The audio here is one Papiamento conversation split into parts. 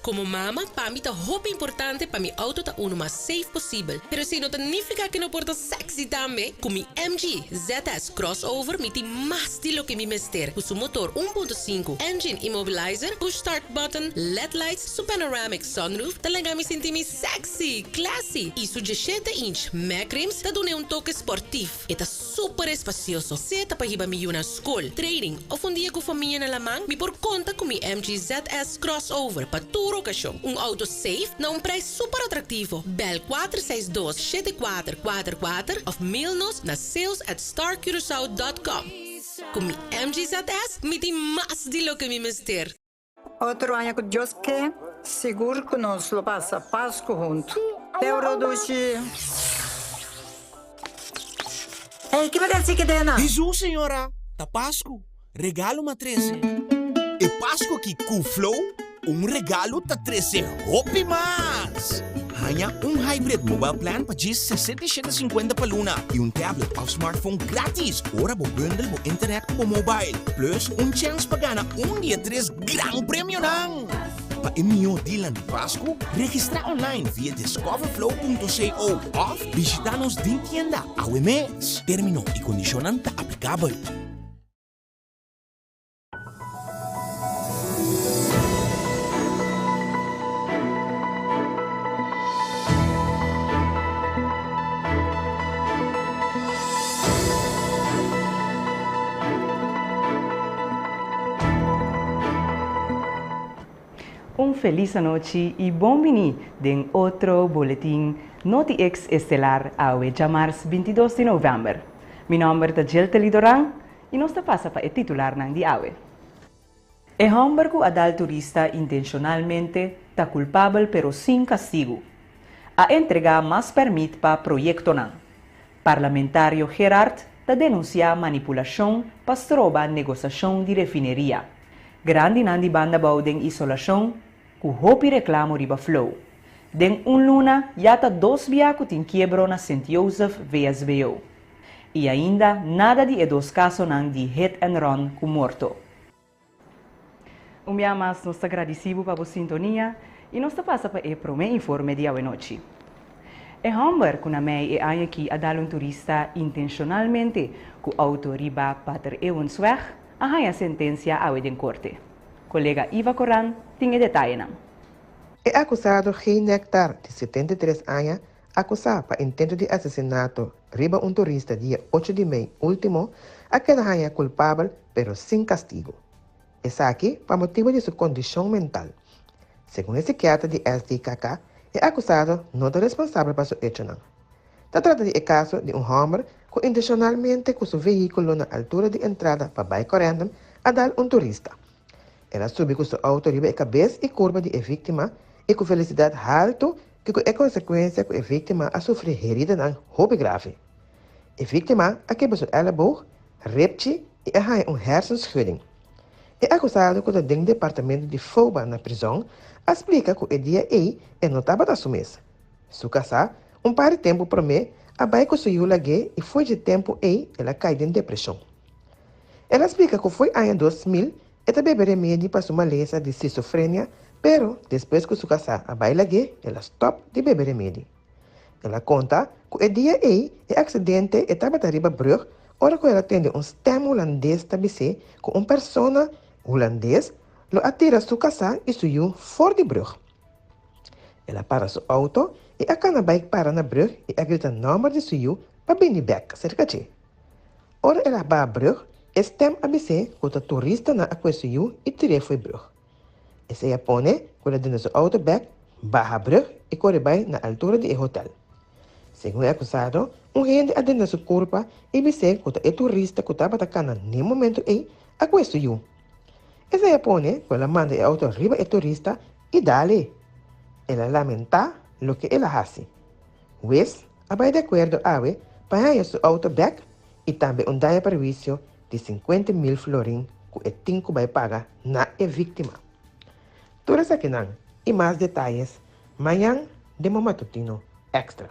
Komo mama, pa mi ta hopi importante pa mi outo ta unu mas safe posibel. Pero esei no ta nifiká ku no por ta sexy tambe. Ku mi MG ZS Crossover mi tin mas di loke mi mester. Ku su motor 1.5, engine immobilizer, push start button, led lights, su panoramic sunroof ta laga mi sinti mi sexy, classy y su 17 inch Mac rims ta dun'e un toke sportief. E ta super espacioso, sea ta pa hiba mi yu na scol, training of un dia cu famia na laman, mi por conta cu mi MG ZS Crossover pa tur ocasion. Un auto safe na un prijs super atractivo. Bel 462 7444 of mail nos na sales at starcuracao dot com. Cu mi MG ZS mi tin mas di loke mi mester. Otro aña ku Dios ke, sigur ku nos lo pasa Pasku huntu. Euro dushi. Ey, ki bo ta hasi kedena? Hesus, señora, ta Pasku, regalo m'a trese. E Pasku aki ku Flow, un regalo ta trese hopi mas! Haña un hybrid mobile plan pa djis 67 cincuenta pa luna i un tablet òf smartphone gratis ora bo bundle bo internet ku bo mobile. Plus un chèns pa gana un di e tres gran premionan! Pa e mihó dealnan di Pasku, registrá online via discoverflow.co òf bishitá nos den tienda awe mes. Término i kondishonnan ta aplikabel. Un felis anochi y bon bini den otro boletin NotiX Estelar awe djamars 22 di november. Mi nomber ta Jeltely Doran y nos ta pasa pa e titularnan di awe. E homber cu a dal turista intencionalmente ta culpabel pero sin castigo. A entrega mas permit pa proyectonan. Parlamentario Gerard ta denuncia manipulacion pa stroba negosacion di refineria. Grandinan di Banda Bou den isolacion cu hopi reclamo riba Flow. Den un luna ya ta dos bia cu tin kiebro na Sint Jozef VSBO. Y ainda nada di e dos casonan di hit and run cu morto. Un bia mas nos ta gradici bo pa bo sintonia y nos ta pasa pa e prome informe di awenochi. E homber cu na mei e aña aki a dal un turista intencionalmente cu auto riba Pater Eeuwensweg a haña sentencia awe den corte. Colega Iva Coran tin e detayenan. E acusado G. Nectar, di 73 aña, Akusá pa intento di asesinato riba un turista dia ocho di mei último a keda haña kulpabel pero sin kastigu. Esaki pa motibu di su kondishon mental. Segun e sikiatra di SDKK, e akusado no ta responsabel pa su echonan. Ta trata di e kaso di un hòmber ku intenshonalmente ku su vehíkulo na altura di entrada pa bai Corendon a dal un turista. El a subi ku su outo riba e kabes i kurpa di e víktima i ku velosidat haltu ku ku e konsekuensia ku e víktima a sufri heridanan hopi grave. E víktima a kebra su èleboog, repchi i a haña un hersenschudding. E akusado ku ta den departamento di FOBA na prizòn a splika ku e dia ei e no tabata su mes. Su kasá, un par di tempu promé, a bai ku su yu lag'é i fo'i dje tempu ei el a kai den depreshon. El a splika ku fo'i aña 2000 e ta bebe remedi pa su malesa di schizofrenia, pero despues ku su kasá a bai lag'é, el a stòp di bebe remedi. El a konta ku e dia ei e aksidente e tabata riba brùg ora ku el a tende un stèm hulandes ta bis'é ku un persona hulandes lo a tira su kasá i su yu for di brùg. El a para su outo i a kana bai para na brùg i a grita nòmber di su yu pa bini bèk serka dje. Ora el a baha brug, e stem a bis'é ku ta turistanan a kue su yu i tir'é fo'i brug. Esei a pone ku el a duna su outo bèk, baha brug i kore bai na altura di e hotèl. Segun e akusado, un hende a duna su kurpa i bis'é ku ta e turista ku tabata kana n'e momentu ei a kue su yu. Esei a pone ku el a manda e outo riba e turista i dal-e. El a lamentá loke el a hasi. Hues a bai di akuerdo awe pa haña su outo bèk i tambe un daño perhuisio di 50,000 florin ku e tin ku bai paga na e víktima. Tur esakinan i mas detayes mañan den bo matutino Extra.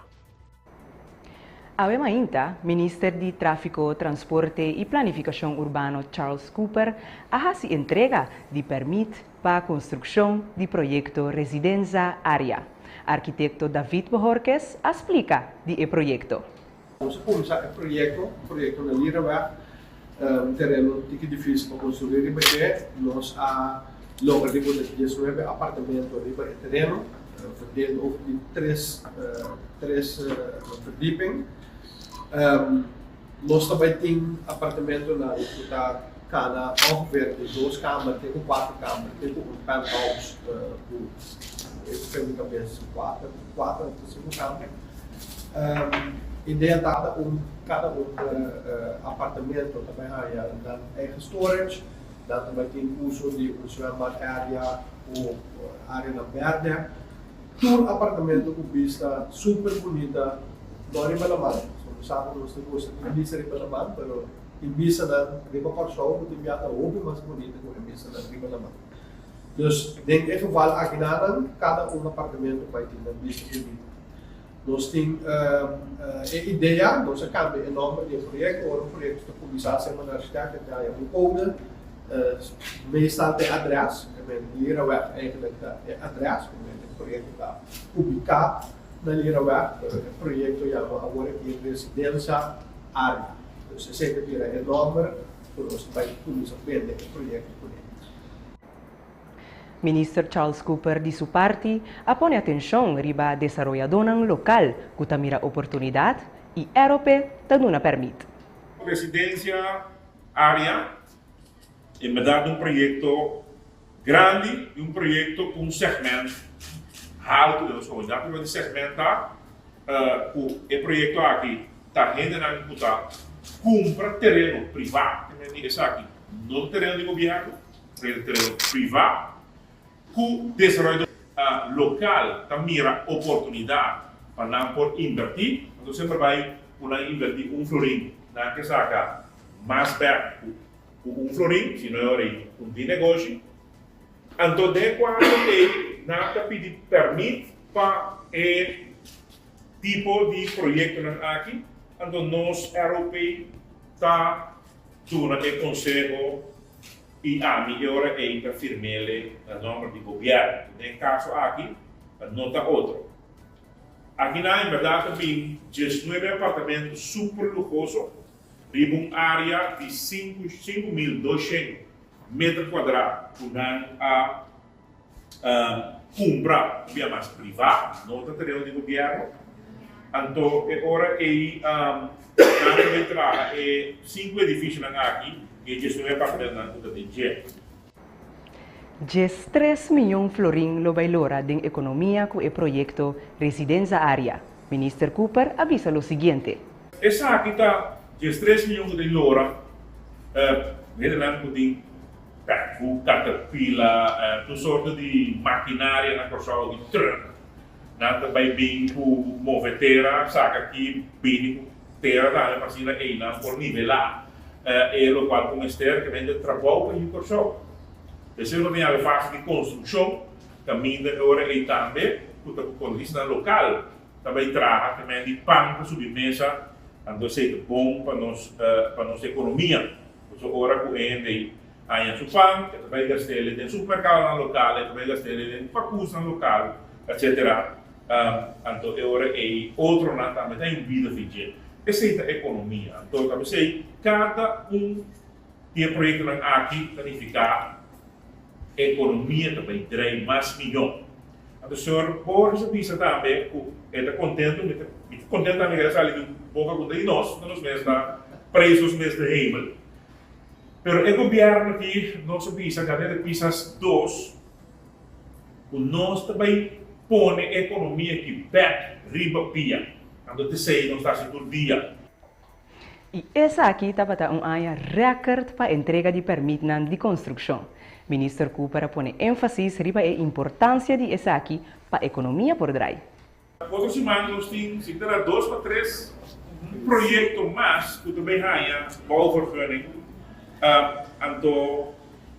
Awe mainta, Minister di Tráfiko, Transporte i Planifikashon Urbano Charles Cooper a hasi entrega di pèrmit pa konstrukshon di proyekto Residenza Aria. Arkitekto David Bohorquez a splika di e proyekto. Nos a kuminsá e proyekto, proyekto na Liereweg, un tereno tiki difísil pa konstruí riba dje. Nos a logra di pone diesnuebe apartamento riba e tereno, verdeel over di tres tres verdieping. Nos ta bai tin apartamentonan ku ta kana ongeveer di dos kamer te ku kuater kamer te ku un penthouse ku e ku mi kabes kuater kuater òf sinku kamer. Idea ta un kada un apartamento ta bai haña nan eigen storage, nan ta bai tin uso di un zwembad area ku areanan bèrdè. Tur apartamento ku bista super bunita no riba laman. So nos sa ku nos ta gusta tin bista riba laman, pero tin bistanan riba Kòrsou ku tin bia ta hopi mas bunita ku e bistanan riba laman. Dus den e geval akinanan kada un apartamento bai tin nan bista bunita. Nos tin e idea, nos a cambia e nomber di e proyecto, ora un proyecto ta cuminsa semper na architect e ta haya un code, meestal ta e adres, e men Lieraweg eigenlijk ta e adres, ku men e proyecto ta ubica na Lieraweg, pero e proyecto yama awor aki Residencia Aria. Dus esey ta bira e nomber ku nos ta bay cuminsa bende e proyecto kuné. Minister Charles Cooper di su parti a pone atenshon riba desaroyadónan lokal ku ta mira oportunidat i ROP ta duna pèrmit. Residencia Aria en berdad un proyecto grandi y un proyecto cu un segment halto den nos comunidad. Primero di segment ta cu e proyecto aki ta hendenan cu ta cumpra tereno priva, esaki no ta tereno di gobierno, Tereno privá ku desaroyador lokal ta mira oportunidat pa nan por invertí. Anto semper bai ku nan invertí un florin, nan ke saka mas bèk ku un florin, si no e ora ei un tin negoshi. Anto den kuadro ei nan ta pidi pèrmit pa e tipo di proyektonan aki. Anto nos ROP ta duna e konseho. I ami e ora ei ta firm'ele na nòmber di gobièrnu. Den e kaso aki, no ta otro. Akinan en bèrdat ta bin diesnuebe apartamento super luhoso riba un área di sinku 5200 meter kuadrá ku nan a Kumpra un bia mas privá, no ta tereno di gobièrnu. Anto e ora ei nan ta bai traha e sinku edifisionan aki i e diesnuebe apartamentonan ku ta den dje. 13 miyon florin lo bai lora den ekonomia ku e proyekto Residenza Aria. Minister Cooper a bisa lo siguiente. Esaki ta 13 miyon ku ta lora hendenan ku tin Ku caterpillar, tur sorto di maquinaria na Corsou di truck. Nan ta bay bin ku move tera, saca aki bini ku tera tambe pa asina eynan por nivela e locual ku mester ke bende trabou pa yu Corsou. Despues bo tin algo fase di construccion caminda e ora ey tambe ku ta ku colonistanan local ta bay traha ke men di pan pa subi mesa, anto esey ta bon pa nos pa nos economia. Pasobra ora ku e hende haña su pan, e ta bai gast'el den supermerkadonan lokal, e ta bai gast'el den pakusnan lokal, etsetera. Anto e ora ei otronan tambe ta haña un bida di dje. Esei ta ekonomia. Anto ta p'esei kada un di e proyektonan aki ta nifiká ekonomia ta bai drei mas mihó. Anto señor Borges a bisa tambe ku e ta kontentu, mi ta mi ta kontentu tambe ku el a sali di un boka ku ta di nos, no nos mes ta preis nos mes den hemel. Pero e gobièrnu aki nos a bisa Gabinete Pisas dos ku nos ta bai pone e ekonomia aki bèk riba pia. Anto t'esei nos ta hasi tur dia. I esaki tabata un aña rèkert pa entrega di pèrmitnan di konstrukshon. Minister Cooper a pone énfasis riba e importansia di esaki pa ekonomia por drai. Otro siman nos tin si ta dos pa tres proyekto mas ku ta bay haña bouwvergunning. Anto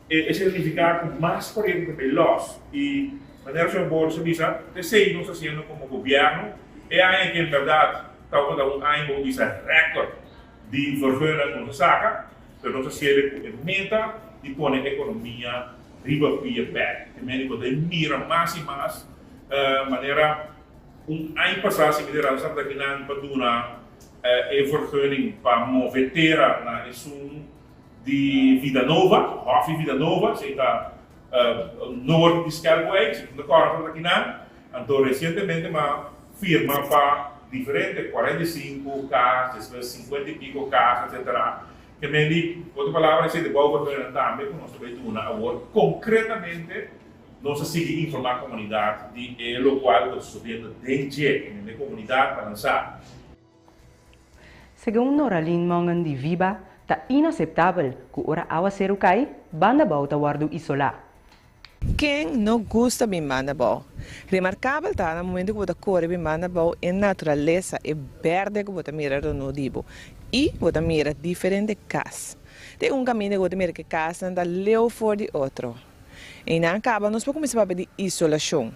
esei ta nifiká ku mas proyekto ta bay lòs. I manera señor Boris a bisa, esei nos ta hasiendo komo gobièrnu. E aña aki en bèrdat. tabata un aña bo bisa record di vergunning ku nos a saka, pero nos a hasiel ku e meta di pone ekonomia riba pia bek. Te mende bo ta mira mas i mas manera un aña pasá si mi ta nos tabata kinan pa duna e vergunning pa move tera na esun di Vida Nova, Hòfi Vida Nova, esei ta noord di Schelpwijk, si bo ta kòrda tabata kinan. Anto resientemente m'a firma pa diferente 45 kas, despues 50 i piko kas, etcetera. Ke men di otro palabra esei ta bouwvergunning tambe ku nos ta bai duna awor. Konkretamente nos a sigui informá komunidat di e lokual ku ta sosodiendo den dje, den e komunidat pa nan sa. Segun Noralyn Mongen di Viba, ta inaseptabel ku ora awaseru kai, banda bou ta wòrdu isolá. Ken no gusta bin banda bou? Remarkabel ta na momento ku bo ta kore bin banda bou e naturalesa, e berde ku bo ta mira rondó di bo i bo ta mira diferente kas. Tin un kaminda ku bo ta mira ku e kasnan ta leu for di otro. Einan kaba nos por kuminsá papia di isolashon.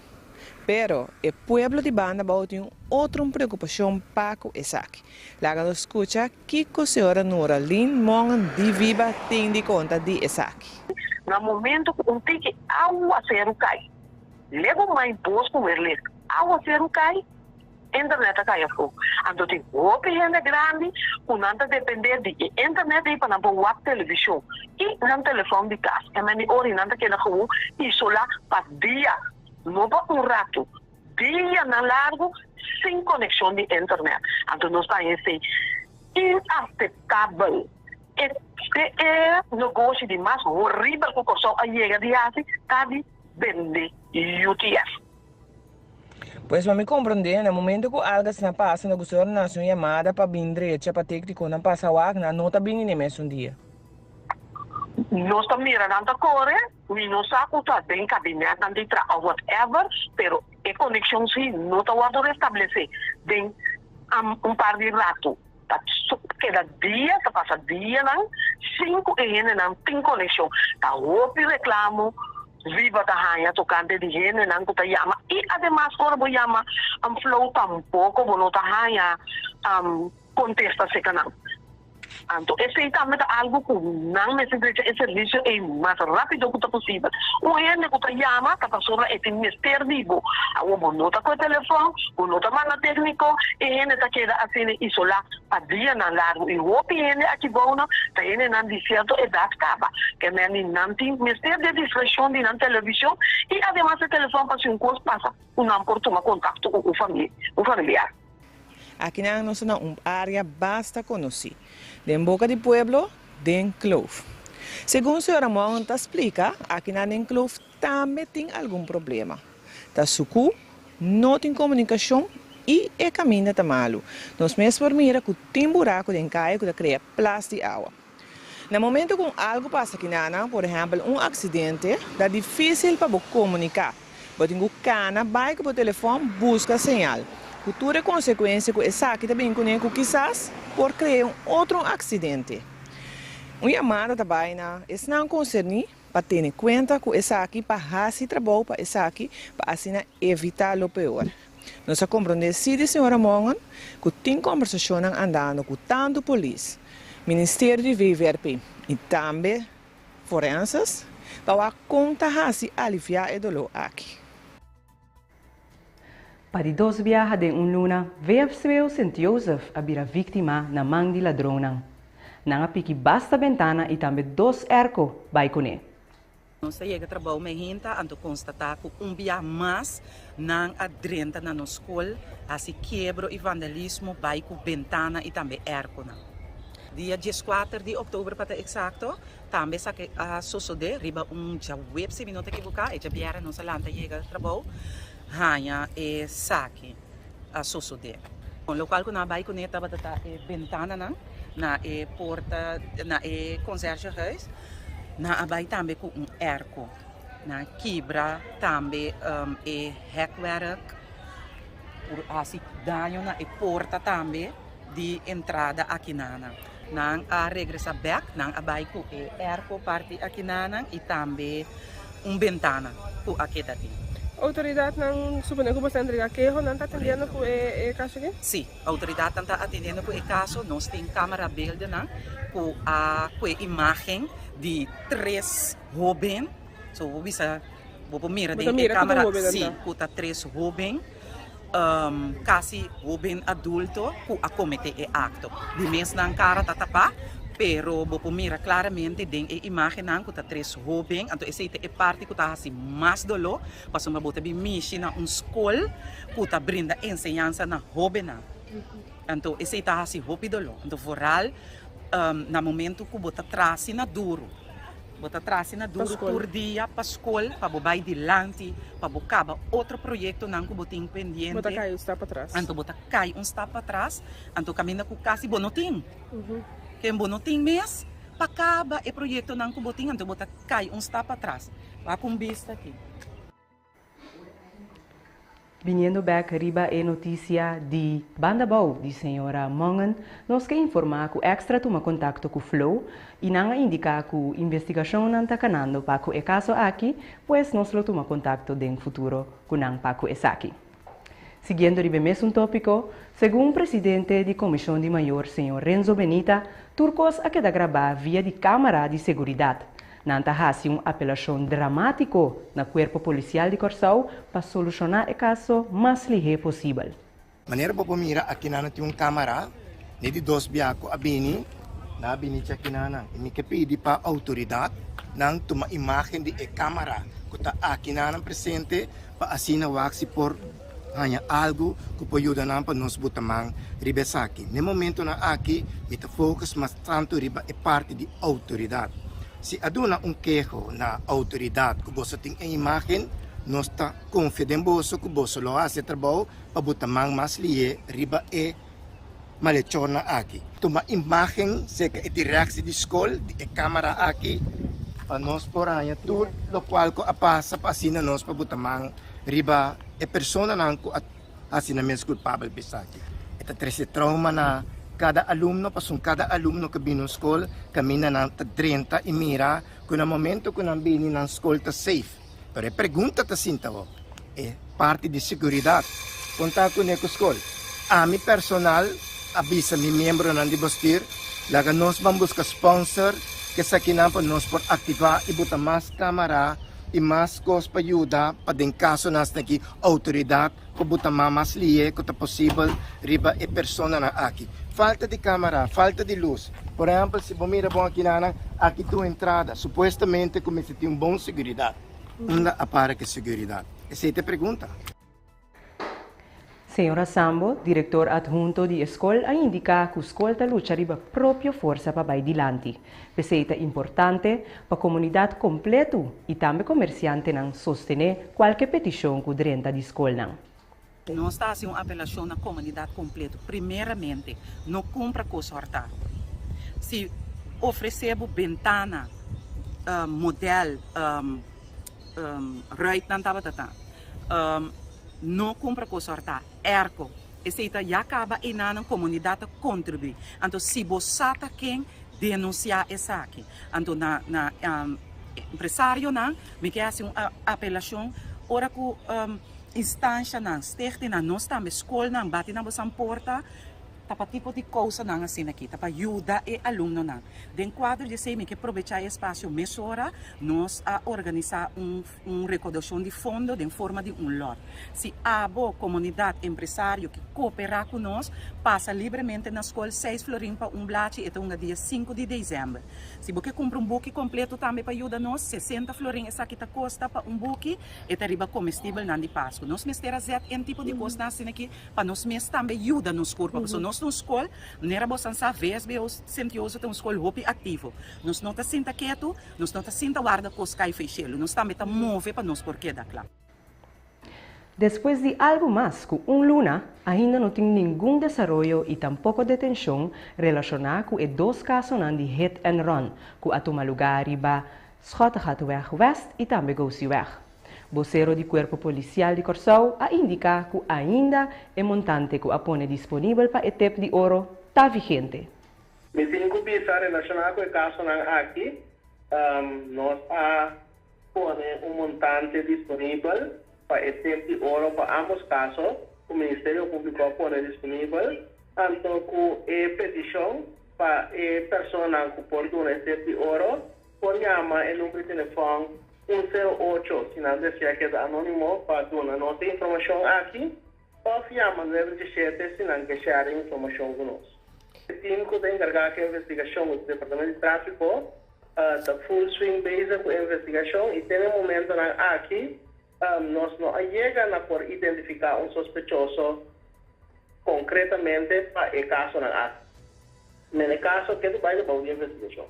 Pero e pueblo di banda bou tin un otro un preokupashon pa ku esaki. Laga nos skucha kiko señora Nora Lynn Mongen di Viba tin di konta di esaki. Na momento ku un tiki awaseru kai, lego mai bos ku werles awaseru kai, internet a kai afó. Anto tin hopi hende grandi ku nan ta dependé di e internet ei pa nan por wak televishon i nan telefòn di kas. E meni ora i nan ta keda gewoon isolá pa dia, no pa un ratu, dianan largu sin konekshon di internet. Anto nos ta haña esei inaseptabel. E e negoshi di mas horibel ku Kòrsou a yega di hasi ta di bende UTS. Pues pa mi komprondé, na momento ku algu asina pasa, na gustó nan hasi un yamada pa bin drecha pa téknikonan pasa wak, nan no ta bini n'e mesun dia. Nos ta mira nan ta kore, mi no sa ku ta den kabinètnan di tra òf whatever, pero e konekshon si no ta wòrdu restablesé den un par di ratu. Ta keda dia, ta pasa dianan sin ku e hendenan tin konekshon. Ta hopi reklamo Viva ta haña tokante di hendenan ku ta yama i ademas ora bo yama Flow tampoko bo no ta haña kontesta serka nan. Anto esei tambe ta algu ku nan mester drecha e servisio ei mas rápido ku ta posibel. Un hende ku ta yama ta pasobra e tin mester di bo. Awor bo no ta ku e telefòn, bo no ta manda tékniko, e hende ta keda asina isolá pa dianan largu. I hopi hende aki bounan ta hendenan di sierto edat kaba, ke men di nan tin mester di e distrashon di nan televishon i ademas e telefòn pa si un kos pasa ku nan por tuma kontakto ku un famia, un familiar. Akinan nos ta na un área basta konosí den boka di pueblo, den Kloof. Segun señor Ramon ta splika, akinan den Kloof tambe tin algun problema. Ta sukú, no tin komunikashon i e kaminda ta malu. Nos mes por mira ku tin buraku den kaya ku ta krea plas di awa. Na momento ku un algu pasa akinana, por ehèmpel un aksidente, ta difísil pa bo komuniká. Bo tin ku kana bai ku bo telefòn buska señal, ku tur e konsekuensia ku esaki ta bin kuné ku kisas por krea un otro aksidente. Un yamada ta bai na esnan konserní pa tene kuenta ku esaki pa hasi trabou pa esaki pa asina evitá lo peor. Nos a komprondé si di señora Mongen ku tin kombersashonnan andando ku tantu polis, Ministerio di VVRP i tambe forenses pa wak kon ta hasi aliviá e doló aki. Pa di dos biaha den un luna, VFCO Sint Jozef a bira víktima na man di ladronnan. Nan a piki basta bentana i tambe dos erko bai kuné. Nos a yega trabou mehinta anto konstatá ku un bia mas nan a drenta na nos skol, hasi kiebro i vandalismo bai ku bentana i tambe erkonan. Dia dieskuater di òktober pa ta eksakto, tambe esaki a sosodé riba un djaweps si mi no ta ekiboká, e djabièrnè nos a lanta yega trabou haña esaki a sosodé. Lokual ku nan a bai kuné tabata ta e bentananan na e porta na e konsèrsjehuis. Nan a bai tambe ku un erko. Nan a kibra tambe e hekwerk por hasi daño na e porta tambe di entrada akinanan. Nan a regresa bek, nan a bai ku e erko parti akinanan i tambe un bentana ku a keda tin. Outoridatnan supone ku boso a entrega keho, nan ta atendiendo ku e kaso aki? Sí, outoridatnan ta atendiendo ku e kaso. Nos tin kamera beeldennan ku a kue imágen di tres hóben. So bo bisa, bo por mira den e kamera sí ku ta tres hóben, kasi hóben adulto ku a kometé e akto. Di mes nan kara ta tapá, pero bo por mira klaramente den e imágennan ku ta tres hóben. Anto esei ta e parti ku ta hasi mas doló, pasobra bo ta bin mishi na un skol ku ta brinda enseñansa na hóbennan. Anto esei ta hasi hopi doló. Anto vooral na momento ku bo ta traha asina duru, bo ta traha asina duru tur dia pa skol, pa bo bai dilanti, pa bo kaba otro proyektonan ku bo tin pendiente. Bo ta kai un stap patras. Anto bo ta kai un stap patras, anto kaminda ku kasi bo no tin. Ken bo no tin mes pa kaba e proyektonan ku bo tin, anto bo ta kai un stap patras. Wak un bista aki. Biniendo bek riba e notisia di banda bou di señora Mongen, nos ke informá ku Extra tuma kontakto ku Flow i nan a indiká ku investigashonnan ta kanando pa ku e kaso aki, pues nos lo tuma kontakto den futuro ku nan pa ku esaki. Siguiendo riba e mesun tópiko, segun presidente di Komishon di Mayor señor Renzo Benita, tur kos a keda grabá via di kámara di seguridat. Nan ta hasi un apelashon dramátiko na Kuerpo Polisial di Kòrsou pa solushoná e kaso mas lihé posibel. Manera bo por mira akinan tin un kámara, ni di dos bia ku a bini, nan a bini djakinan. I mi ke pidi pa outoridat nan tuma imágen di e kámara ku ta akinan presente pa asina wak si por haña algu ku por yuda nan pa nos buta man riba esaki. Na e momentonan aki mi ta focus mas tantu riba e parti di outoridat. Si a duna un keho na outoridat ku boso tin e imágen, nos ta konfia den boso ku boso lo hasi e trabou pa buta man mas lihé riba e malechornan aki. Tuma imágen serka e direksi di skol di e kámara aki pa nos por haña tur lokual ku a pasa pa asina nos por buta man riba e personanan ku a hasi nan mes kulpabel pa esaki. E ta trese trauma na kada alumno pasobra kada alumno ku bini un skol kaminda nan ta drenta i mira ku na momento ku nan bini nan skol ta safe. Pero e pregunta ta sinta bo, e parti di seguridat kon ta kuné ku skol? Ami personal a bisa mi miembronan di bestuur, laga nos ban buska sponsor ku esakinan pa nos por aktivá i buta mas kamara i mas kos pa yuda pa den kasonan asina aki outoridat por buta man mas lihé ku ta posibel riba e personanan aki. Falta di kamara, falta di lus. Por ehèmpel si bo mira bon akinanan, aki tin un entrada, supuestamente ku mester tin un bon seguridat. Unda a para ku e seguridat? Esei ta e pregunta. Señora Sambo, direktor adhunto di e skol a indiká ku skol ta lucha riba propio forsa pa bai dilanti. P'esei ta importante pa komunidat kompletu i tambe komersiantenan sostené kualke petishon ku drenta di skolnan. Nos ta hasi un apelashon na komunidat kompletu, primeramente, no kumpra kos hòrtá. Si ofresé bo bentana, modèl, ruitnan tabata ta, no kumpra kos hòrtá, èrko. Esei ta ya kaba enanan komunidat ta kontribuí. Anto si bo sa ta ken, denunsiá esaki. Anto na na empresarionan mi ke hasi un apelashon ora ku instanshanan, stichtingnan, nos tambe skolnan bati na bosan porta ta pa tipo di kousanan asina aki, ta pa yuda e alumnonan. Den kuadro di esei mi ke probechá e espasio mesora nos a organisá un. Un rekodashon di fondo den forma di un lòt. Si abo, komunidat, empresario ke koperá ku nos, pasa libremente na skol seis florin pa un blachi, e ta hunga dia sinku di desèmber. Si bo ke kumpra un buki kompleto tambe pa yuda nos, sesenta florin esaki ta kosta pa un buki, e ta riba komestibelnan di Pasku. Nos mester a zet en tipo di kosnan asina aki pa nos mes tambe yuda nos kurpa, pasobra nos ta un skol, manera bosan sa, VSBO Sint Jozef ta un skol hopi aktivo. Nos no ta sinta ketu. Nos no ta sinta warda kos kai fei shelu, nos tambe ta move pa nos por keda kla. Despues di algu mas ku un luna, ainda no tin ningun desaroyo i tampoko detenshon relashoná ku e dos kasonan di hit and run ku a tuma lugá riba Schottegatweg West i tambe Gosiweg. Bosero di Kuerpo Polisial di Kòrsou a indiká ku ainda e montante ku a pone disponibel pa e tep di oro ta vigente. Mi tin ku bisa relashoná ku e kasonan aki, nos a pone un montante disponibel. pa e tip di oro pa ambos kaso ku Ministerio Públiko a pone disponibel, anto ku e petishon pa e personanan ku por duna e tip di oro por yama e number di telefòn 108 si nan desea keda anónimo pa duna nos e informashon aki òf yama 917 si nan ke share e informashon ku nos. E tim ku ta enkargá ku e investigashon ku ta Departamento di Tráfiko ta full swing bezig ku e investigashon i te na e momentonan aki nos no a yega na por identifiká un sospechoso konkretamente pa e kasonan aki. Men e kaso ke ta bai ta bou di investigashon.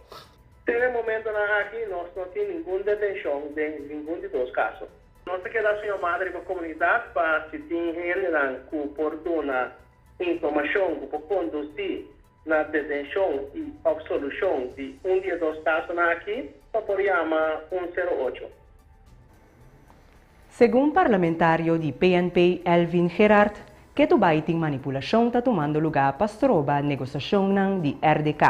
Te na e momentonan aki nos no tin ningun detenshon den ningun di dos kaso. Nos ta keda hasi un yamada riba komunidat pa si tin hendenan ku por duna informashon ku por kondusí na detenshon i òf solushon di un di e dos kasonan aki, pa por yama 108. Segun parlamentario di PNP Elvin Gerard, ketu bai tin manipulashon ta tumando lugá pa stroba negosiashonnan di RDK.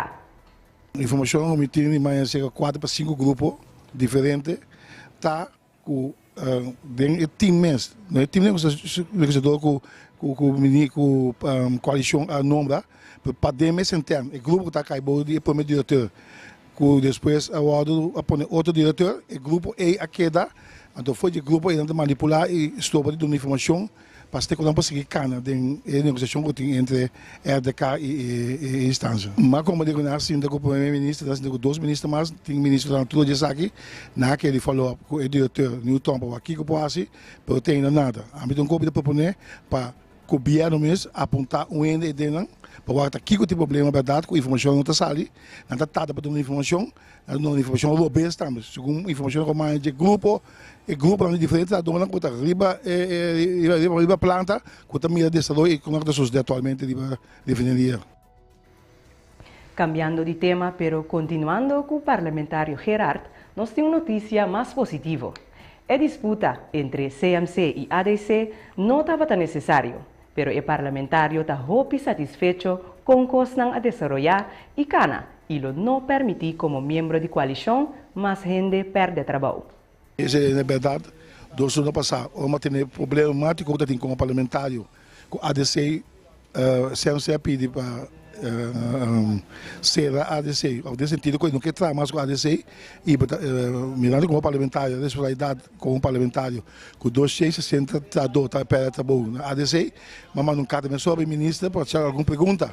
Informashon ku mi tin di mañana serka kuater pa sinku grupo diferente ta ku den e team mes, no e team negosiador ku ku koalishon a nombra, pero pa den mes intern e grupo ku ta kai bou di e prome direkteur ku despues a wòrdu a pone otro direkteur, e grupo ei a keda, anto for di e grupo ei nan ta manipulá i stroba di duna informashon Pa asina ku nan por sigui kana den e negosiashon ku tin entre RDK i e instansia. Ma komo di ku nan a sinta ku prome minister, nan a sinta ku dos minister mas, tin ministernan tur di esaki, nan a kere follow up ku e direkteur Newton pa wak kiko por hasi, pero te ainda nada. Ami ta un kopi ta proponé pa gobièrnu mes apuntá un hende e den nan pa wak ta kiko tin problema bèrdat ku informashon no ta sali, nan ta tarda pa duna informashon. Nan ta duna informashon robes tambe. Segun informashon ku manda dje grupo, e gruponan di diferente trahadónan ku ta riba e riba planta ku ta mira desaroyo i kon ta sosodé aktualmente riba refineria. Kambiando di tema pero kontinuando ku parlamentario Gerard, nos tin un notisia mas positivo. E disputa entre CMC i ADC no tabata nesesario, pero e parlamentario ta hopi satisfecho kon kosnan a desaroyá i kana i lo no permití komo miembro di koalishon mas hende pèrdè trabou. Esei na bèrdat dos luna pasá ora mi a tene problemátiko ku ta tin komo parlamentario ku ADC CMC a pidi pa sera ADC òf den sentido ku e no ke traha mas ku ADC i mirando komo parlamentario responsabilidat komo parlamentario ku 260 trahadó ta pèrdè trabou na ADC mi a manda un karta mesora pa e minister pa hasi algun pregunta.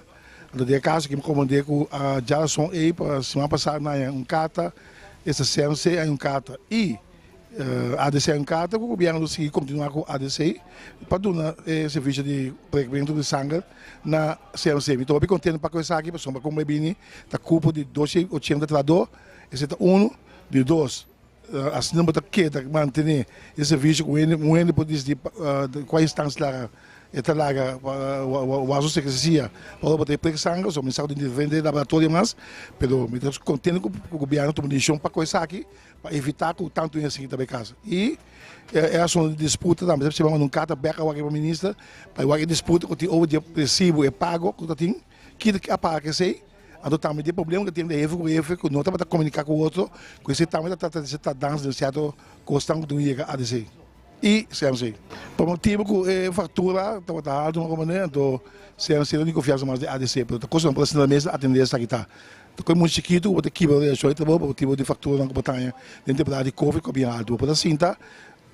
Anto den e kaso aki mi komprendé ku djarason ei pa siman pasá nan haña un karta, esta CMC haña un karta i ADC haña un karta ku gobièrnu lo sigui kontinuá ku ADC pa duna e servisio di prekmentu di sanger na CMC. Mi ta hopi kontento pa ku esaki pasobra komo e bini ta kupo di 280 trahadó, esei ta unu. Di dos, asina bo ta keda mantené e servisio ku un hende por disidí kua instansia laga E ta laga waso sekresia pa ora bo ta e prek sanger, so mi sa ku tin diferente laboratorio mas, pero mi ta kontento ku gobièrnu tuma desishon pa ku esaki pa evitá ku tantu hende sigui ta bai kasa. I e asuntu di disputa tambe ta manda un karta bèk awor pa minister pa e wak e disputa ku tin over di e resibo e pago ku ta tin, kita a paga esei, anto tambe di e problema ku tin di hefe ku hefe ku no tabata komuniká ku otro, ku esei tambe ta trata di tardansa den sierto kosnan ku tin yega ADC. I CMC. Pa motibu ku e faktura tabata haltu un manera, anto CMC no tin konfiansa mas den ADC. Pero ta kos ku nan por a sinta na mesa atendé esaki ta. Ta koe mucha chikitu ku bo ta kibra relashon di trabou pa motibu di fakturanan ku bo ta haña den temporada di covid ku a bin haltu. Bo por a sinta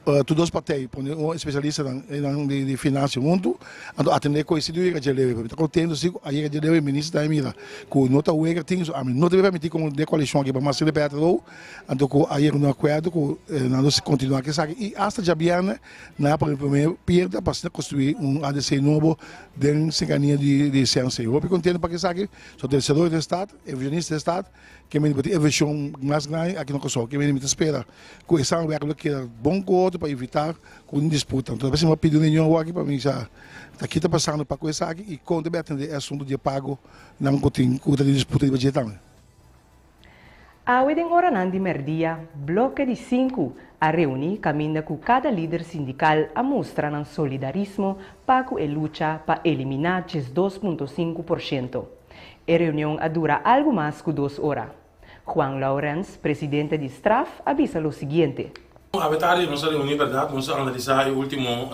tur dos partij, pone un espesialistanan di finansia huntu, anto atendé koe si di yega dje leu. Mi ta kontento si ku a yega dje leu e minister tambe mira ku no ta wega tin, so ami no ta permití komo den koalishon aki pa mas hende pèrdè trabou. Anto ku a yega un akuerdo ku nan lo kontinuá ku esaki i asta djabièrnè nan a pone e promé piedra pa asina konstruí un ADC nobo den serkania di CMC. Hopi kontento pa ku esaki, so desaroyo den stat, e visionista den stat ke mende por tin e vision mas grandi aki na Kòrsou. Ke mende mi ta spera ku e samenwerking lo keda bon ku otro pa evitá ku un disputa. Anto ta mi a pidi un reunion awor aki pa mi sa ta ki ta pasando pa ku esaki i kon ta bai atendé e asuntu di e pago nan ku tin ku ta den disputa riba dje tambe. Awe den oranan di merdia, Bloke di Sinku a reuní kaminda ku kada lider sindikal a mustra nan solidarismo pa ku e lucha pa eliminá 12.5%. E reunion a dura algu mas ku dos ora. Juan Lourens, presidente di Straf, a bisa lo siguiente. Awe tardi nos a reuní bèrdat, nos a analisá e último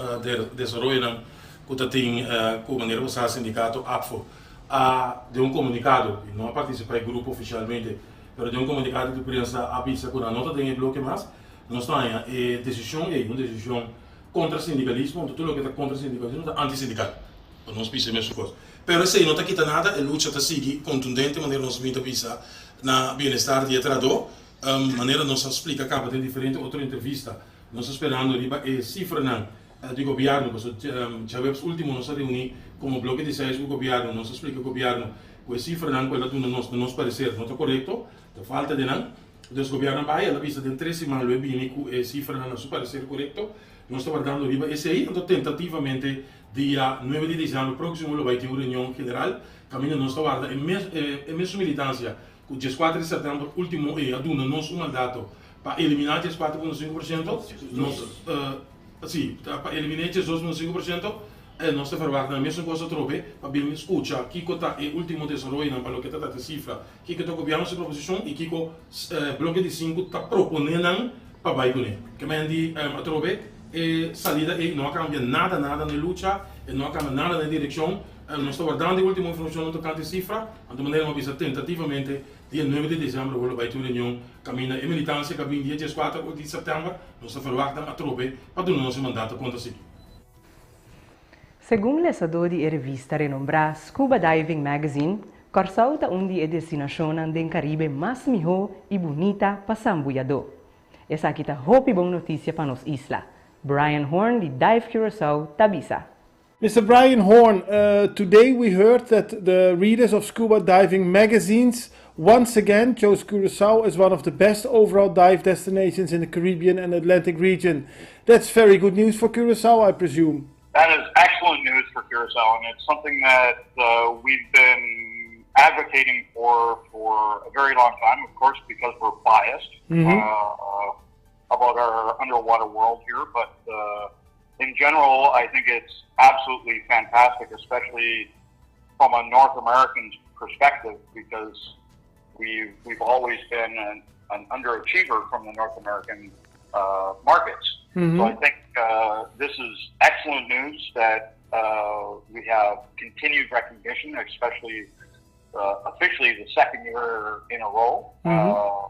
desaroyonan ku ta tin ku manera ku sa sindikato ABVO a den un komunikado, i no a partisipá e grupo ofishalmente, pero den un komunikado di prensa a bisa ku nan no ta den e bloke mas. Nos ta haña e desishon ei un desishon kontra sindikalismo, anto tur loke ta kontra sindikalismo ta antisindikal, pa nos bisa e mesun kos. Pero esei no ta kita nada, e lucha ta sigui kontundente manera nos bin ta bisa na bienestar di e trahadó. Manera nos a splika kaba den diferente otro entrevista, nos ta sperando riba e sifranan di gobièrnu, pasobra djaweps último nos a reuní komo bloke di seis ku gobièrnu, nos a splika gobièrnu ku e sifranan ku el a duna nos na nos pareser no ta korekto, ta falta di nan. Dus gobièrnu a bai, el a bisa den tres siman lo e bini ku e sifranan na su pareser korekto. Nos ta wardando riba esei, anto tentativamente dia nuebe di dezèmber próksimo lo bai tin un reunion general kaminda nos ta warda e mes e mesun militansia ku dieskuater di sèptèmber último ei a duna nos un mandato pa eliminá 14.5%, nos si, pa eliminá e 12.5%, nos ta ferwagt nan mesun kos atrobe pa bin skucha kiko ta e último desaroyonan pa loke ta trata e sifra, kiko ta gobièrnu su proposishon i kiko Bloke di Sinku ta proponé nan pa bai kuné. Kemen di atrobe e salida ei no a kambia nada nada na e lucha, e no a kambia nada na e direkshon. Nos ta wardando e ultimo informashonnan tokante e sifra, anto manera mi a bisa tentativamente dia nuebe di desèmber lo bai tin un reunion kaminda e militansia ku a bin dia dieskuater di sèptèmber, nos ta ferwagt nan atrobe pa duna nos e mandato kon ta sigui. Segun lesadó di e revista renombrá Scuba Diving Magazine, Kòrsou ta un di e destinashonnan den Karibe mas mihó i bunita pa sambuyadó. Esaki ta hopi bon notisia pa nos isla, Brian Horn di Dive Curaçao ta bisa. Mr. Brian Horn, uh, today we heard that the readers of scuba diving magazines once again chose Curaçao as one of the best overall dive destinations in the Caribbean and Atlantic region. That's very good news for Curaçao, I presume. That is excellent news for Curaçao, and it's something that uh, we've been advocating for for a very long time, of course, because we're biased mm -hmm. uh, about our underwater world here. But uh, in general, I think it's absolutely fantastic, especially from a North American perspective, because we've, we've always been an, an underachiever from the North American uh, markets. Mm-hmm. So I think uh, this is excellent news that uh, we have continued recognition, especially uh, officially the second year in a row. Mm-hmm. Uh,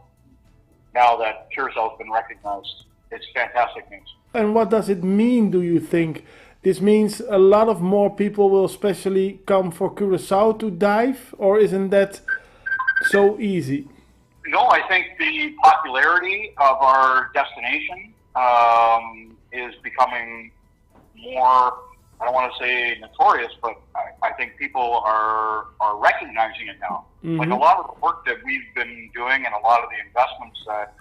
now that Curacao has been recognized, it's fantastic news. And what does it mean, do you think? This means a lot of more people will especially come for Curacao to dive, or isn't that so easy? No, I think the popularity of our destination um, is becoming more, I don't want to say notorious, but I, I think people are, are recognizing it now. Mm-hmm. Like a lot of the work that we've been doing and a lot of the investments that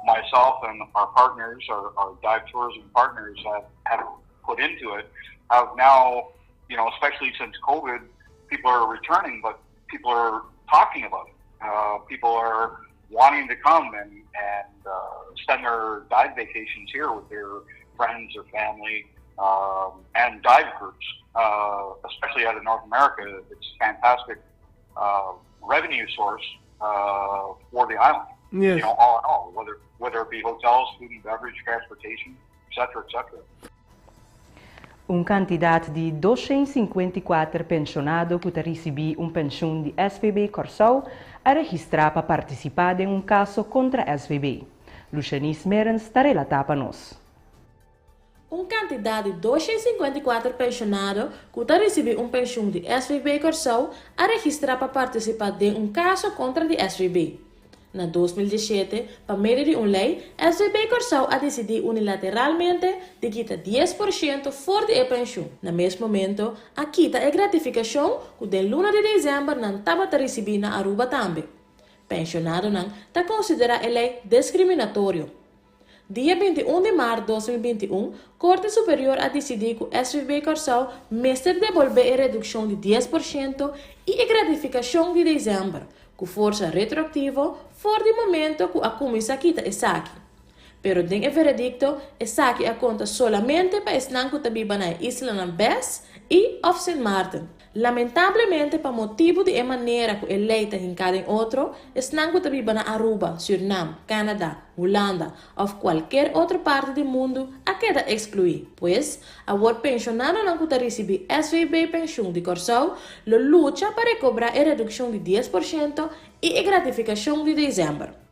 myself and our partners, our, our dive tourism partners have, have put into it, have now, you know, especially since COVID, people are returning, but people are talking about it. Uh, people are wanting to come and, and uh, spend their dive vacations here with their friends or family um, and dive groups, uh, especially out of North America. It's a fantastic uh, revenue source uh, for the island. Yes. You know, all in all, whether whether it be hotels, food and beverage, transportation, et cetera, et cetera. Un kantidat di 254 penshonado ku ta risibí un penshun di SVB Kòrsou a registrá pa partisipá den un kaso kontra SVB. Lucianis Merens ta relatá pa nos. Un kantidat di 254 penshonado ku ta risibí un penshun di SVB Kòrsou a registrá pa partisipá den un kaso kontra di SVB. Na 2017, pa medio di un lei, SVB Kòrsou a disidí unilateralmente di kita 10% for di e penshun. Na mes momento, a kita e gratifikashon ku den luna di desèmber nan tabata risibí na Aruba tambe. Penshonadonan ta konsiderá e lei diskriminatorio. Dia 21 di mart 2021, Korte Superior a disidí ku SVB Kòrsou mester debolbé e redukshon di 10% i e gratifikashon di desèmber, ku forsa retroaktivo for di momento ku a kuminsá kita esaki. Pero den e veredikto, esaki a konta solamente pa esnan ku ta biba na e islanan BES i òf Sint Maarten. Lamentablemente pa motibu di e manera ku e lei ta hinká den otro, esnan ku ta biba na Aruba, Sürnam, Canada, Hulanda òf kualker otro parti di mundu a keda ekskluí. Pues, awor penshonadonan ku ta risibí SVB Penshun di Kòrsou lo lucha pa rekobrá e redukshon di 10% i e gratifikashon di desèmber.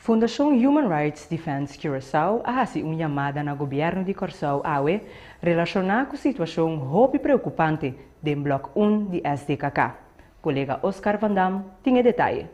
Fundashon Human Rights Defense Curaçao a hasi un yamada na gobièrnu di Kòrsou awe relashoná ku situashon hopi preokupante den blòk un di SDKK. Kolega Oscar van Dam tin e detaye.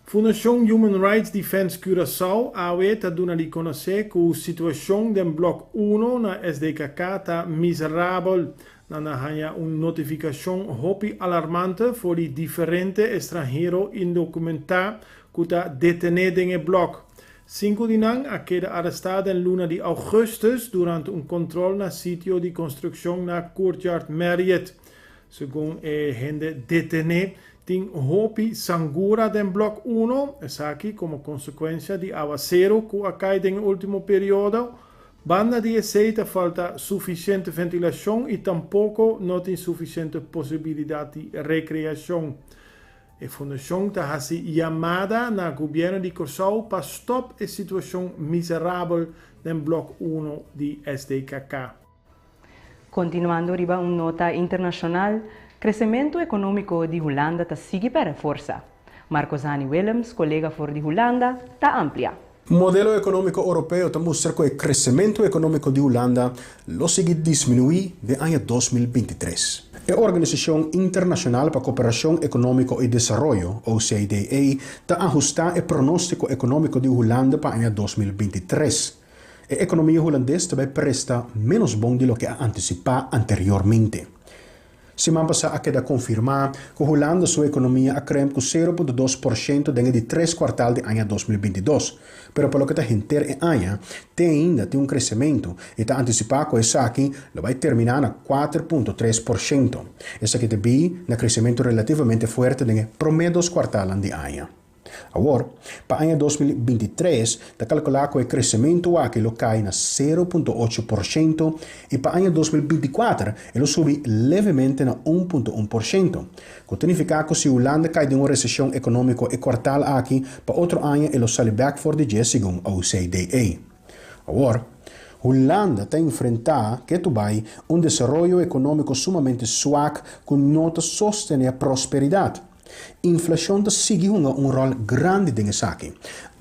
Fundashon Human Rights Defense Curaçao awe ta duna di konosé ku situashon den blòk uno na SDKK ta miserabel. Nan a haña un notifikashon hopi alarmante for di diferente estranhero indokumentá ku ta detené den e blòk. Sinku di nan a keda arestá den luna di ougùstùs durante un kòntròl na sitio di konstrukshon na Courtyard Marriott. Segun e hende detené, tin hopi sangura den blòk uno, esaki komo konsekuensia di awaseru ku a kai den e último periodo. Banda di esei ta falta sufisiente ventilashon i tampoko no tin sufisiente posibilidat di rekreashon. E fundashon ta hasi yamada na gobièrnu di Kòrsou pa stòp e situashon miserabel den blòk uno di SDKK. Kontinuando riba un nota internashonal, kresementu ekonómiko di Hulanda ta sigui pèrdè forsa. Marcozani Willems, kolega for di Hulanda, ta amplia. Modelo ekonómiko oropeo ta mustra ku e kresementu ekonómiko di Hulanda lo sigui disminuí den aña 2023. E Organisashon Internashonal pa Koperashon Ekonómiko i Desaroyo, OCDE, ta ahustá e pronóstiko ekonómiko di Hulanda pa aña 2023. E ekonomia hulandes ta bai presta ménos bon di loke a antisipá anteriormente. Siman pasá a keda konfirmá ku Hulanda su ekonomia a kremp ku 0.2% den e di tres kuartal di aña 2022, pero pa loke ta henter e aña, te ainda tin un kresementu i ta antisipá ku esaki lo bai terminá na 4.3%. Esaki debí na kresementu relativamente fuerte den e promé dos kuartalnan di aña. Awor, pa aña 2023 ta kalkulá ku e kresementu aki lo kai na 0.8% i pa aña 2024 e lo subi levemente na 1.1%, ku ta nifiká ku si Hulanda kai den un reseshon ekonómiko e kuartal aki, pa otro aña e lo sali bèk for di dje segun OCDE. Awor, Hulanda ta enfrentá ketu bai un desaroyo ekonómiko sumamente swak ku no ta sostené prosperidat. Inflashon ta sigui hunga un ròl grandi den esaki.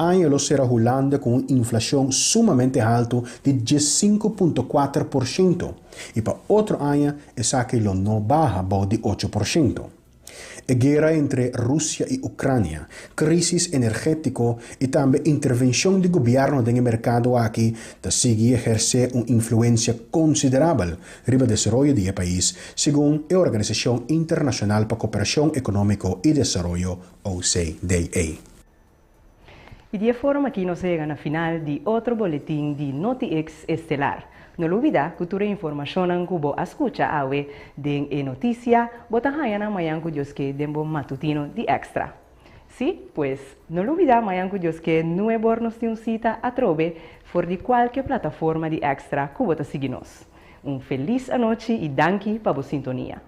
Aña lo sera Hulanda ku un inflashon sumamente haltu di 15.4% i pa otro aña esaki lo no baha bou di 8%. E guera entre Rusia i Ukrania, krísis energétiko i tambe intervenshon di gobièrnu den e merkado aki ta sigui ehersé un influensia konsiderabel riba desaroyo di e pais, segun e Organisashon Internashonal pa Koperashon Ekonómiko i Desaroyo, OCDE. I di e forma aki nos a yega na final di otro boletin di NotiX Estelar. No lubida ku tur e informashonnan ku bo a skucha awe den e notisia bo ta haña nan mañan ku Dios ke den bo matutino di Extra. Sí, pues no lubida mañan ku Dios ke nuebor nos tin un sita atrobe for di kualke plataforma di Extra ku bo ta sigui nos. Un felis anochi i danki pa bo sintonia.